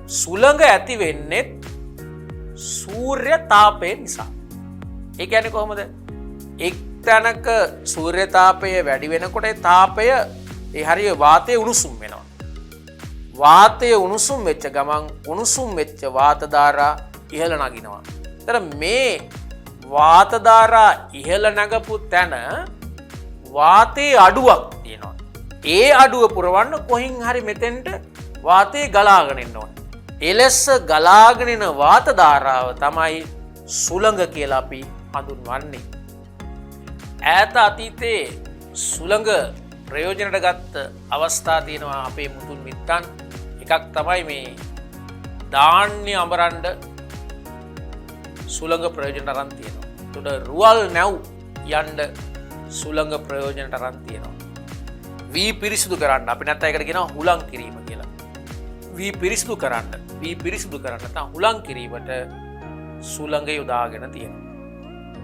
සුළඟ ඇති වෙන්නේ සූර්ය තාපය නිසා. ඒ කියන්නේ කොහොමද? එක් තැනක සූර්ය තාපය වැඩි වෙනකොට ඒ තාපය ඒ හරිය වාතය උණුසුම් වෙනවා. වාතය උණුසුම් වෙච්ච ගමන් උණුසුම් වෙච්ච වාත ධාරා ඉහළ නගිනවා. ඒතර මේ වාත ධාරා ඉහළ නගපු තැන වාතයේ අඩුවක් තියෙනවා. ඒ අඩුව පුරවන්න කොහින් හරි මෙතෙන්ට වාතය ගලාගෙන එන්න ඕනේ. එලෙස ගලාගෙන එන වාත ධාරාව තමයි සුළඟ කියලා අපි හඳුන්වන්නේ. ඈත අතීතයේ සුළඟ ප්‍රයෝජනට ගත්ත අවස්ථා තියෙනවා අපේ මුතුන් මිත්තන්. එකක් තමයි මේ ධාන්‍ය අඹරන්ඩ සුළඟ ප්‍රයෝජනට අරන් තියෙනවා. එතකොට රුවල් නැව් යන්න සුළඟ ප්‍රයෝජනට අරන් තියෙනවා. වී පිරිසිදු කරන්න අපි නැත්නම් ඒකට කියනවා හුලං කිරීම කියලා. වී පිරිසිදු කරන්න, වී පිරිසිදු කරන්න නැත්නම් හුලං කිරීමට සුළඟ යොදාගෙන තියෙනවා.